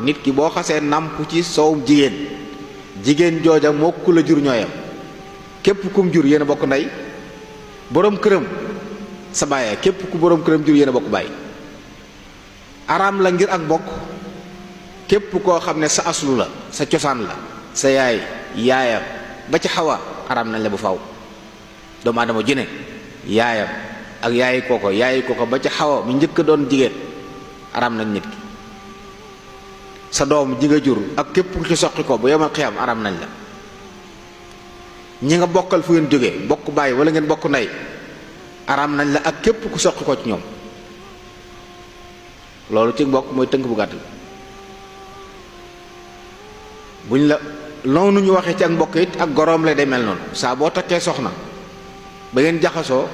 nit ki boo xasee namp ci soowum jigéen jooja moo ku la jur ñooyam képp kum jur yéen a bokk ndey boroom këram sa baay képp ku boroom këram jur yéen a bokk baay araam la ngir ak bokk képp koo xam ne sa aslu la sa cosaan la sa yaayam ba ci Xawa araam nañ la bu faw doomu aadama ju ne yaayam ak yaayi kooko ba ci Xawa mi njëkk doon jigéen araam nañ nit ki sa doom ji nga jur ak képp ku ci soqi ko bu yemal xiyam araam nañ la ñi nga bokkal fu ngeen jógee bokk baay wala ngeen bokk ndey araam nañ la ak képp ku soqi ko ci ñoom loolu ci mbokk mooy tënk bu gàtt buñ la noonu ñu waxee ci ak mbokk it ak goroom lay day mel noonu saa boo takkee soxna ba ngeen jaxasoo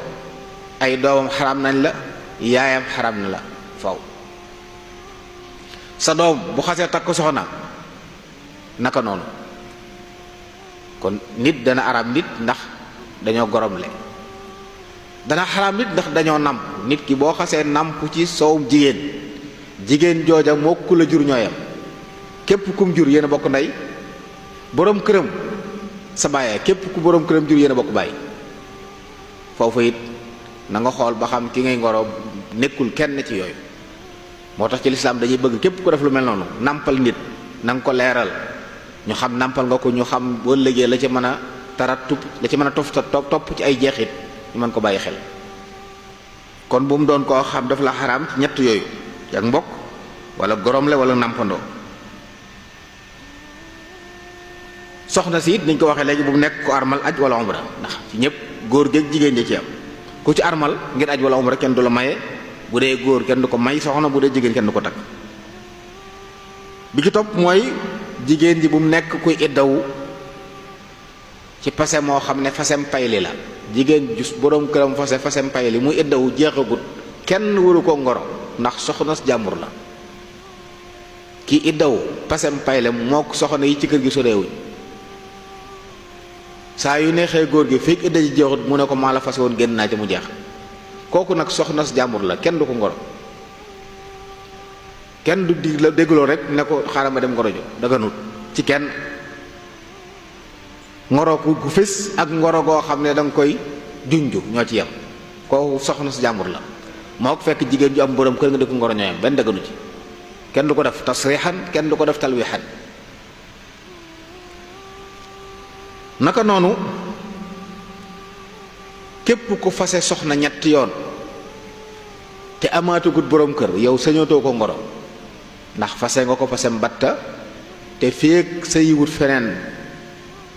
ay doomam xaraam nañ la yaayam xaraam na la faw sa doom bu xasee takk soxna naka noonu kon nit dana araam nit ndax dañoo goromle dana xaraam nit ndax dañoo namp nit ki boo xasee namp ci soowum jigéen jooja moo ku la jur ñooyam képp kum jur yéen a bokk ndey boroom këram sa baay képp ku boroom këram jur yéen a bokk baay foofu it na nga xool ba xam ki ngay ngoro nekkul kenn ci yooyu moo tax ci lislaam dañuy bëgg képp ku def lu mel noonu nampal nit na nga ko leeral ñu xam nampal nga ko ñu xam boo lëgee la ci mën a taratub la ci mën a topp ci ay jeexit ñu mën ko bàyyi xel kon bu mu doon koo xam daf la xaraam ci ñett yooyu ci ak mbokk wala goromle wala nampandoo soxna si it niñ ko waxee léegi bu mu nekk ko armal aj wala umra ndax ci ñëpp góor géeg jigéen ñi ci am ku ci armal ngir aj wala umra kenn du la maye bu dee góor kenn du ko may soxna bu dee jigéen kenn du ko takk bi ci topp mooy jigéen ji bu mu nekk kuy iddawu ci fase moo xam ne fasem payli la jigéen ju boroom këram fasem payli muy iddawu jeexagut kenn waru ko ngoro ndax soxna jàmbur la ki iddawu fasem payle moo soxna yi ci kër gi soreewuñ saa yu neexee góor gi fekk idda ji jeexut mu ne ko maa la fase woon génn naa ci mu jeex kooku nag soxna jàmbur la kenn du ko ngoro kenn du dig la déggloo rek ne ko xaaral ma dem ngoro jo daganut ci kenn ngoro ku fés ak ngoro goo xam ne danga koy junju ñoo ci yem kooku soxna si jàmbur la moo ko fekk jigéen ju am borom kër nga di ko ngoro ñoo yem benn daganu ci kenn du ko def tasrixan kenn du ko def talwixan naka noonu képp ku fase soxna ñetti yoon te amaatugut borom kër yow sañootoo ko ngoro ndax fase nga ko fasem batta te féeg sa yiwut feneen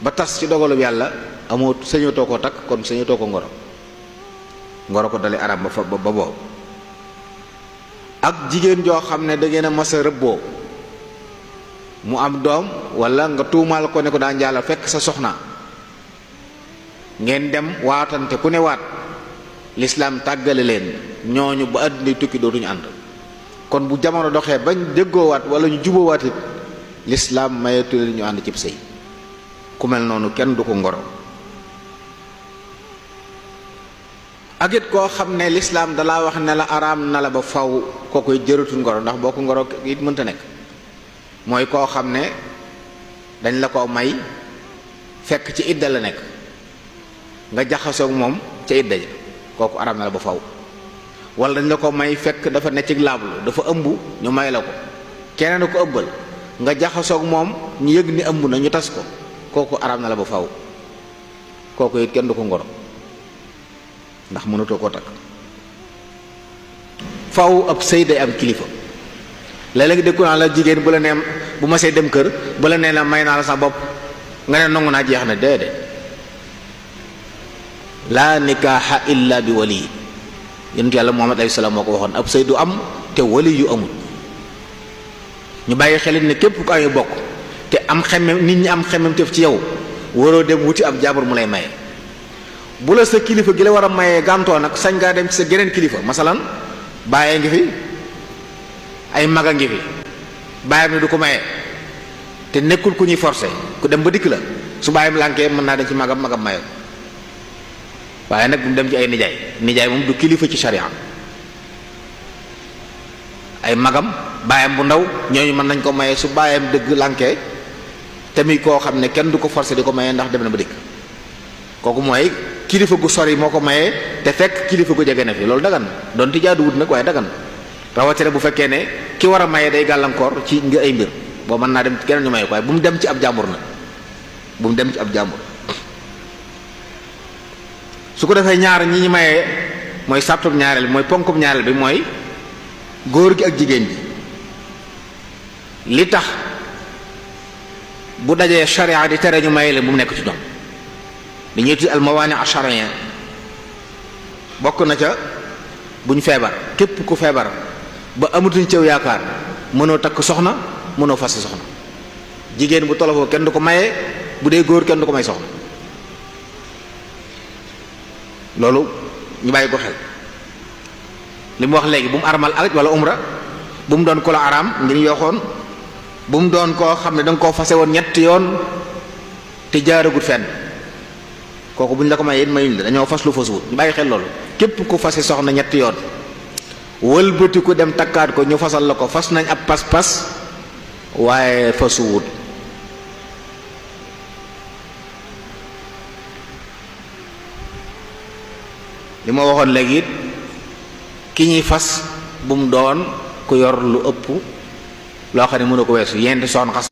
ba tas ci dogalub yàlla amoo sañootoo ko takk kon sañootoo ko ngoro ko dale arab ba boobu ak jigéen joo xam ne da ngeen a mas a rëbboo mu am doom wala nga tuumaal ko ne ko daa njaala fekk sa soxna ngeen dem waatante ku ne waat lislaam tàggale leen ñooñu ba àddina tukki dootuñu ànd kon bu jamono doxee bañ déggoowaat wala ñu juboowaat it lislaam mayetu leen ñu ànd cib sëy ku mel noonu kenn du ko ngoro ak it koo xam ne lislaam dalaa wax ne la araam na la ba faw koo koy jëratul ngoro ndax boo ko ngoro it mënta nekk mooy koo xam ne dañ la ko may fekk ci idda la nekk nga jaxasoog moom ca idda ja kooku araam na la ba faw wala dañ la ko may fekk dafa ne ci laablu dafa ëmb ñu may la ko keneen a ko ëmbal nga jaxasoog moom ñu yëg ni ëmb na ñu tas ko kooku araam na la ba faw kooku it kenn du ko ngoro ndax mënatoo koo takk faw ab sëy day am kilifa léeg-léeg dëkku naa la jigéen bu la nee bu ma see dem kër bu la nee la may naa la sa bopp nga ne nangu naa jeex na déedéet laa nikaaxa illa bi wali yonent yàlla Muhammad alayhi salaam moo ko waxoon ab sëy du am te wali yu amul ñu bàyyi xelit ne képp ku ay bokk te am xemem nit ñi am xemem tef ci yow waroo dem wuti ab jaabur mu lay maye bu la sa kilifa gi la war a mayee gàntoo nag sañ ngaa dem ci sa geneen kilifa masalan bàyyee ngi fi ay mag a ngi fi bàyyam ne du ko maye te nekkul ku ñuy forcé ku dem ba dikk la su bàyyam lànkee mën naa dem ci magam maye waaye nag bu mu dem ci ay nijaay moom du kilifa ci sharia ay magam baayam bu ndaw ñooñu mën nañ ko maye su baayam dëgg lànkee tamit koo xam ne kenn du ko forcer di ko maye ndax dem na ba dikk kooku mooy kilifa gu sori moo ko mayee te fekk kilifa gu jege na fi loolu dagan doon ti jaaduwut nag waaye dagan rawatina bu fekkee ne ki war a maye day gàllankoor ci nga ay mbir boo mën naa dem keneen ñu maye ko waaye bu mu dem ci ab jàmbur nag bu mu dem ci ab jàmbur su ko defee ñaar ñi ñu mayee mooy sàttub ñaareel bi mooy ponkub ñaareel bi mooy góor gi ak jigéen ji li tax bu dajee sharia di tere ñu maye leen bu mu nekk ci ñoom li ñuy tudd al mawaani ash-shar'iyya bokk na ca buñ feebar képp ku feebar ba amatuñ cëw yaakaar mënoo takk soxna mënoo fas soxna jigéen bu tolofoo kenn du ko maye bu dee góor kenn du ko may soxna loolu ñu bàyyi ko xel li mu wax léegi bu mu armal aj wala umra bu mu doon ko la araam ngir yooxoon bu mu doon koo xam ne da nga koo fase woon ñetti yoon te jaaragut fenn kooku bu ñu la ko may yéen mayuñ la dañoo fas lu fasuwut ñu bàyyi xel loolu képp ku fase soxna ñetti yoon wëlbati ku dem takkaat ko ñu fasal la ko fas nañ ab pas-pas waaye fasuwut li ma waxoon léegi it ki ñuy fas bu mu doon ku yor lu ëpp loo xam ne mënu ko weesu yenti soxna xas